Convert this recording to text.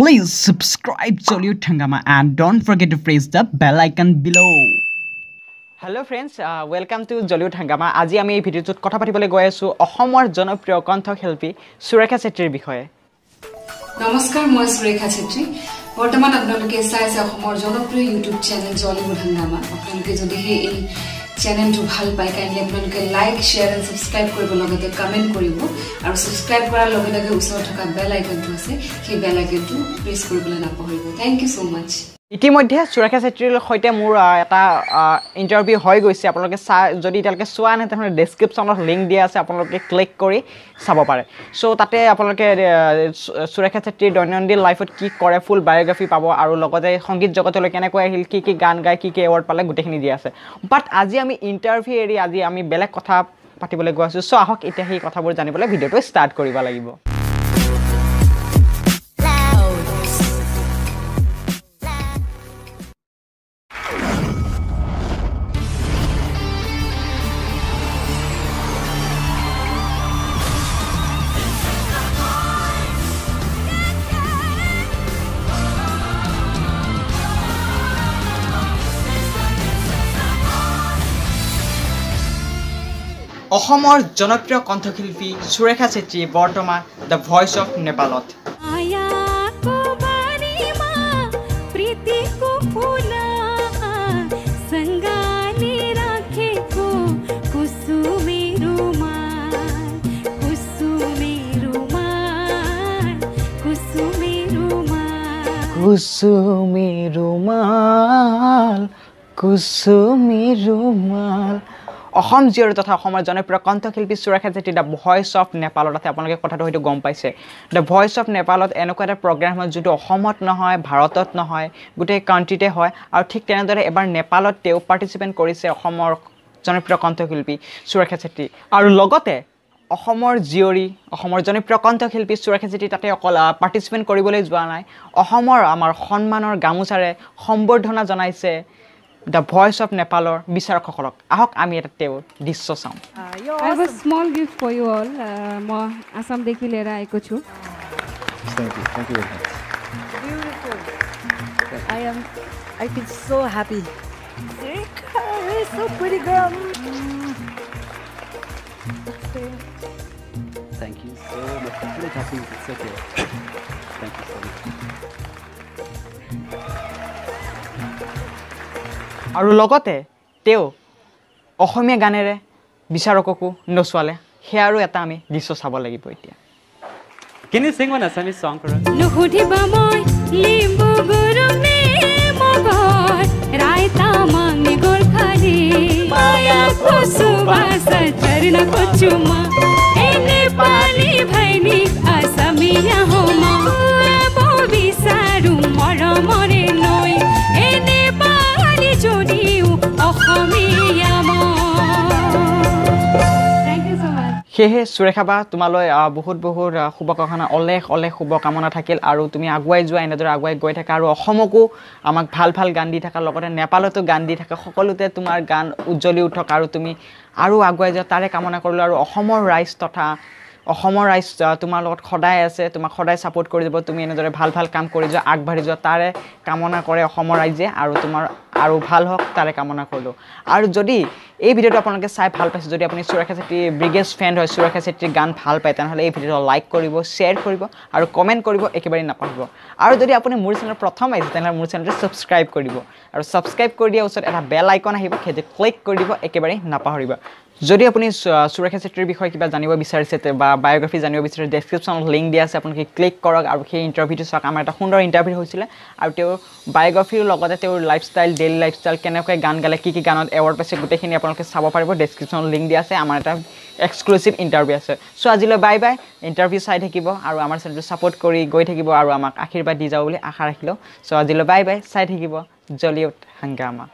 Please subscribe Jollywood Hungama and don't forget to press the bell icon below. Hello friends, welcome to Jollywood Hungama. আজি আমি এই ভিডিঅ'টোত কথা পাতিবলৈ গৈ আছো অসমৰ জনপ্ৰিয় কণ্ঠশিল্পী সুৰেখা চেত্ৰীৰ বিষয়ে। নমস্কাৰ, মই সুৰেখা চেত্ৰী। বৰ্তমান আপোনালোকে চাই আছে অসমৰ জনপ্ৰিয় ইউটিউব চেনেল জলিউড হাংগামা। আপোনালোকে যদিহে এই চেনেলটো ভাল পায়, কাইণ্ডলি আপোনালোকে লাইক, শ্বেয়াৰ এণ্ড ছাবস্ক্ৰাইব কৰিব, লগতে কমেণ্ট কৰিব আৰু ছাবস্ক্ৰাইব কৰাৰ লগে লগে ওচৰত থকা বেল আইকনটো আছে, সেই বেল আইকনটো প্ৰেছ কৰিবলৈ নাপাহৰিব। Thank you so much. ইতিমধ্যে সুৰেখা চেত্ৰীৰ সৈতে মোৰ এটা ইণ্টাৰভিউ হৈ গৈছে। আপোনালোকে যদি এতিয়ালৈকে চোৱা নাই তেনেহ'লে ডেছক্ৰিপশ্যনত লিংক দিয়া আছে, আপোনালোকে ক্লিক কৰি চাব পাৰে। চ' তাতে আপোনালোকে সুৰেখা চেত্ৰীৰ দৈনন্দিন লাইফত কি কৰে ফুল বায়'গ্ৰাফী পাব আৰু লগতে সংগীত জগতলৈ কেনেকৈ আহিল, কি কি গান গায়, কি কি এৱাৰ্ড পালে, গোটেইখিনি দিয়া আছে। বাট আজি আমি ইণ্টাৰভিউ এৰি আজি আমি বেলেগ কথা পাতিবলৈ গৈ আছোঁ। চ' আহক এতিয়া সেই কথাবোৰ জানিবলৈ ভিডিঅ'টো ষ্টাৰ্ট কৰিব লাগিব। অসমৰ জনপ্ৰিয় কণ্ঠশিল্পী সুৰেখা চেত্ৰী বৰ্তমান the voice of নেপালত। কুসুমি ৰুমাল, কুসুমি ৰুমাল। অসম জীয়ৰী তথা অসমৰ জনপ্ৰিয় কণ্ঠশিল্পী Surekha Chetri the voice of নেপালত আছে। আপোনালোকে কথাটো হয়তো গম পাইছে। The voice of নেপালত এনেকুৱা এটা প্ৰগ্ৰেম হয় যোনটো অসমত নহয়, ভাৰতত নহয়, গোটেই কাণ্ট্ৰিতে হয়। আৰু ঠিক তেনেদৰে এবাৰ নেপালত তেওঁ পাৰ্টিচিপেণ্ট কৰিছে অসমৰ জনপ্ৰিয় কণ্ঠশিল্পী সুৰেখা চেত্ৰী। আৰু লগতে অসমৰ জীয়ৰী, অসমৰ জনপ্ৰিয় কণ্ঠশিল্পী সুৰেখা চেত্ৰী তাতে অকল পাৰ্টিচিপেণ্ট কৰিবলৈ যোৱা নাই, অসমৰ আমাৰ সন্মানৰ গামোচাৰে সম্বৰ্ধনা জনাইছে the voice of নেপালৰ বিচাৰকসকলক। আহক আমি এটা তেওঁৰ দৃশ্য চাওঁ। I have a small gift for you all. म आसामदेखि लिएर आएको छु। Thank you. Thank you very much. Beautiful. I feel so happy. Surekha, you're so pretty girl. Thank you so much. I'm really happy. It's okay. Thank you so much. আৰু লগতে তেওঁ অসমীয়া গানেৰে বিচাৰককো নচোৱালে, সেয়া আৰু এটা আমি দৃশ্য চাব লাগিব এতিয়া। Can you sing one Assamese song for us? নুসুধিবা মই লিম্বু গুৰুং নে মগৰ ৰাইতা মাঙি গোৰ্খালী মায়া কচুবাসা চৰণ কচুমা এ নেপালী ভাইনী আসামীয়া হোমা বিচাৰো মৰমৰে নৈ এ নেপালী যদিও অসমীয়া। সেয়েহে সুৰেখা বা তোমালৈ বহুত বহুত শুভকামনা, অলেখ অলেখ শুভকামনা থাকিল আৰু তুমি আগুৱাই যোৱা, এনেদৰে আগুৱাই গৈ থাকা আৰু অসমকো আমাক ভাল ভাল গান দি থাকা, লগতে নেপালতো গান দি থাকা, সকলোতে তোমাৰ গান উজ্জ্বলি উঠক আৰু তুমি আৰু আগুৱাই যোৱা তাৰে কামনা কৰিলোঁ। আৰু অসমৰ ৰাইজ তথা অসমৰ ৰাইজ তোমাৰ লগত সদায় আছে, তোমাক সদায় ছাপোৰ্ট কৰি যাব। তুমি এনেদৰে ভাল ভাল কাম কৰি যোৱা, আগবাঢ়ি যোৱা তাৰে কামনা কৰে অসমৰ ৰাইজে আৰু তোমাৰ আৰু ভাল হওক তাৰে কামনা কৰিলোঁ। আৰু যদি এই ভিডিঅ'টো আপোনালোকে চাই ভাল পাইছে, যদি আপুনি সুৰেখা চেত্ৰীৰ বিগেষ্ট ফেন হয়, সুৰেখা চেত্ৰীৰ গান ভাল পায়, তেনেহ'লে এই ভিডিঅ'টো লাইক কৰিব, শ্বেয়াৰ কৰিব আৰু কমেণ্ট কৰিব একেবাৰে নাপাহৰিব। আৰু যদি আপুনি মোৰ চেনেলত প্ৰথম আহিছে তেনেহ'লে মোৰ চেনেলটো ছাবস্ক্ৰাইব কৰি দিব আৰু ছাবস্ক্ৰাইব কৰি দিয়াৰ ওচৰত এটা বেল আইকন আহিব, সেইটো ক্লিক কৰি দিব একেবাৰে নাপাহৰিব। যদি আপুনি সুৰেখা চেত্ৰীৰ বিষয়ে কিবা জানিব বিচাৰিছে বা বায়'গ্ৰাফী জানিব বিচাৰিছে, ডেছক্ৰিপশ্যনত লিংক দিয়া আছে, আপোনালোকে ক্লিক কৰক আৰু সেই ইণ্টাৰভিউটো চাওক। আমাৰ এটা সুন্দৰ ইণ্টাৰভিউ হৈছিলে আৰু তেওঁৰ বায়'গ্ৰাফীৰ লগতে তেওঁৰ লাইফষ্টাইল, ডেইলি লাইফষ্টাইল, কেনেকৈ গান গালে, কি কি গানত এৱাৰ্ড পাইছে, গোটেইখিনি আপোনালোকে চাব পাৰিব। ডেছক্ৰিপশ্যনত লিংক দিয়া আছে, আমাৰ এটা এক্সক্লুচিভ ইণ্টাৰভিউ আছে। চ' আজিলৈ বাই বাই। ইণ্টাৰভিউ চাই থাকিব আৰু আমাৰ চেনেলটো ছাপোৰ্ট কৰি গৈ থাকিব আৰু আমাক আশীৰ্বাদ দি যাব বুলি আশা ৰাখিলোঁ। চ' আজিলৈ বাই বাই, চাই থাকিব জলিউড হাংগামা।